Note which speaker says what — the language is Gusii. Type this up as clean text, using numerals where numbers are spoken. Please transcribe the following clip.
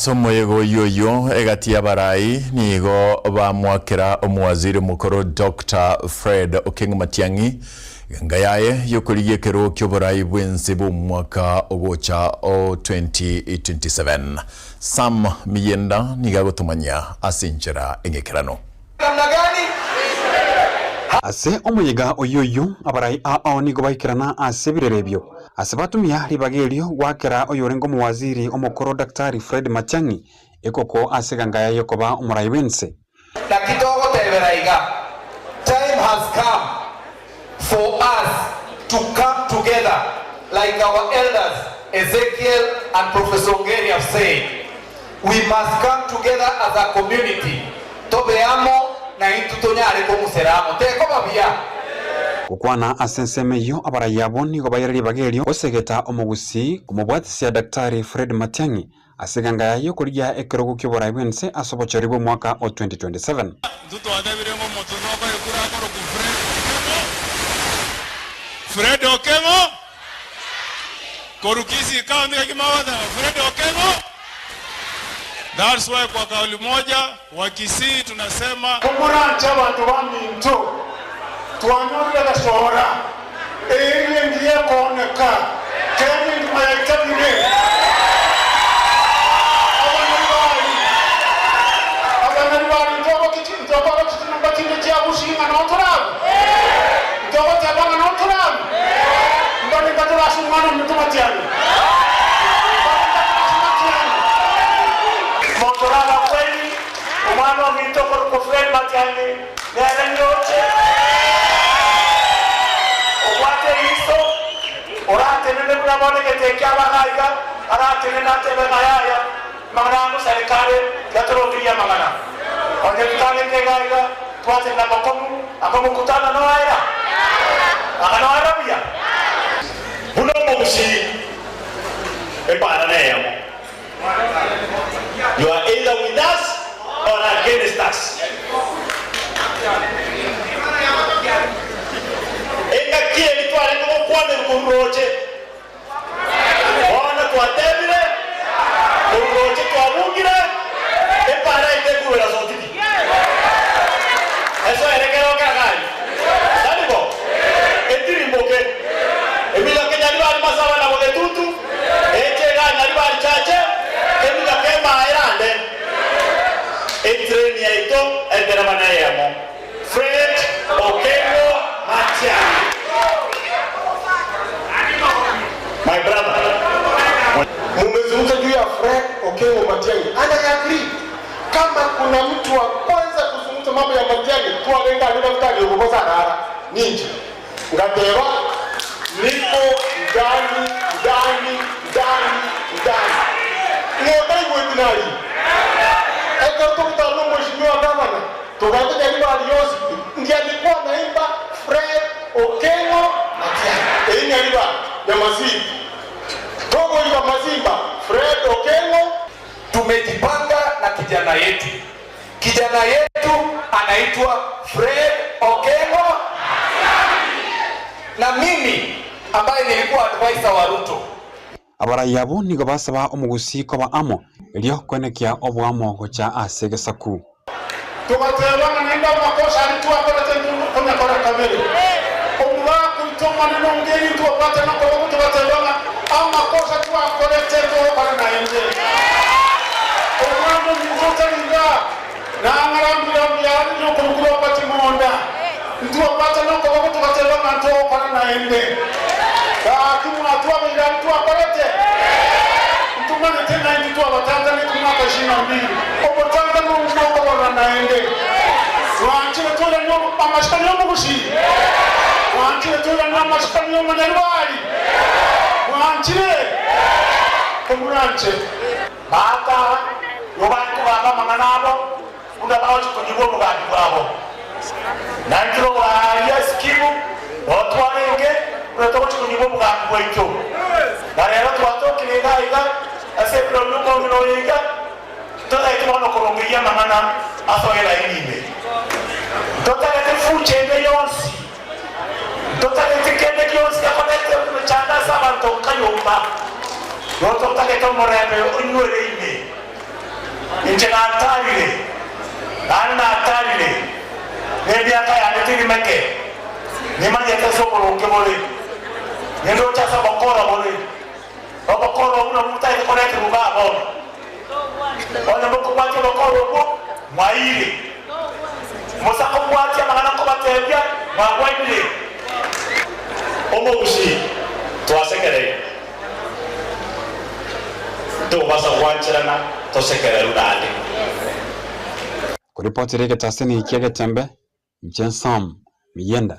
Speaker 1: Ase omoyega oyio oyio egati y'abarai nigo bamoakera omowaziri omokoro Doctor Fred Okengo Matiang'i Enga yaye y'okorigia ekerogo ki'oborai bw'ense bw'omwaka ogocha o 2027. Sam Miyenda nigo agotomanyia ase enchera eng'ekeranu.
Speaker 2: Ase omoyega oyio oyio abarai ao nigo baikerana ase ebirero ebio, ase batumia ribaga erio goakera oyorenge omowaziri omokoro Daktari Fred Matiang'i ekoko ase eganga yaye y'okoba omorai bw'ense.
Speaker 3: Naki togotebera iga, Time has come for us to come together like our elders Ezekiel and Professor Ongeri have said. We must come together as a community tobe amo na intwe tonyare kong'usera amo. Tekoba buya?
Speaker 2: Gokwana ase ensemo eyio abarai abwo nigo baira ribaga erio gosegeta omogusii komobwatisia Daktari Fred Matiang'i Ase eganga yaye y'okorigia ekerogo ki'oborai bw'ense ase obochori bw'omwaka o 2027.
Speaker 4: Intwe twatebire ng'a omonto nokoe ekura akorokwa Fred Okeng'o. Fred Okeng'o, korwa Kisii County gaki mogoteba Fred Okeng'o. That's why kwa kauli moja Wakisii tunasema.
Speaker 5: Komoranche abanto baminto, twanyorire egesoora, eeri engiya ekooneka, Kenya engima yaitabire. Abanyaribari, abanyaribari ntwagoki chinyomba chinde chia Gusii ng'a noo torabe? Ntogoteba ng'a noo torabe? Mbarenta tore ase omwana ominto Matiang'i? Mbarenta tore ase Matiang'i?
Speaker 6: Monto orabakweri, omwana ominto okorokwa Fred Matiang'i nere nyoche, obwate eriso, oratenene buna bono egete eke abana aiga, aratenene atebe ng'a yaya, amang'ana aya ngosareka are, tiga torongerie amang'ana. Onye totarenge iga iga, twatenena bokong'u, anga omokutano noera, anga noera buya.
Speaker 7: Buna omogusii, epaara neyemo. You are either with us or against us. Engaki eria twarenge gokwanerwa korwa roche, bono twatebire, korwa roche twabungire, epaara yaito ekorwera Sotiki. Esoere keroka gari. Tari bo? Etirimboke. Emiaka enyaribari masaba na bogetutu. Eche iga nyaribari chache, emiaka emaa erande. Etrain yaito endereba neyemo. Fred Okengo Matiang'i. My brother.
Speaker 8: Mumezungumza juu ya Fred Okengo Matiang'i and I agree. Kama kuna mtu wa kwanza kuzungumza mambo ya Matiang'i twarenge aria daktari ogobosa arara ninche. Ngateba, Niko ndani, ndani, ndani, ndani. Ng'o otaigweti nayio? Ekero togotara nomweshimiwa gavana, togenda Nyaribari yonsi pi, ndialikuwa naimba Fred Okengo Matiang'i. Eyio Nyaribari, Nyamasimba. Togoika Masimba, Fred Okengo.
Speaker 3: Tumejipanga na kijana yetu. Kijana yetu anaitwa Fred Okengo na mimi ambaye nilikuwa adviser wa Ruto.
Speaker 2: Abarai abwo nigo basaba omogusii koba amo, erio koenekia oboamo gocha ase egesaku.
Speaker 5: Togateba ng'a naende amakosa aria twakorete ntokonyakora kabere. Omogaka oito omonene onge intwe obwate nokoboko togateba ng'a amakosa twakorete ntogokora naende. Omwana ominto otari igaa, nang'ara mbuya mbuya are nokorokwa Robert Monda, intwe obwate nokoboko togateba ng'a ntogokora naende. Gaki mwatwabeire aria twakorete? Ntomanyete ng'a intwe twabatantaneti mwaka ishirini na mbili, obotantani obwo bw'okobarora naende. Mwanchire toiranie amasikani y'omogusii? Mwanchire toiranie amasikani y'omonyaribari? Mwanchire? Komoranche.
Speaker 6: Baaka nigo bare kogamba amang'ana abo buna bagochia konyigwa obogambi bwabo. Na intwe roraria Sikimu noo twarenge buna togochia konyigwa obogambi bwaito. Na rero twatokire iga aiga ase ebirori bi'omong'ina oyo iga, ntotagete bono korongeria amang'ana asoe laini ime. Ntotagete fucha ende yonsi, ntotagete kende gionsi gekorete emechando ase abanto nka nyomba. Igo totagete omorembe onywere ime. Inche natarire, naende natarire, na emiaka yane teri meke, nimanyete ase oboronge bore, nindoche ase obokora bore, na obokora obwo nabwo botagete koreterwa igaa bono. Onye mokobwatia obokora obwo, mwaeire. Mosakobwatia amang'ana nkobatebia, mwagwainire.
Speaker 7: Omogusii twasekereire, ntobasa gwancherana tosekererwe naende.
Speaker 2: Koripotera egetaseni kia Getembe, Inche Sam Miyenda.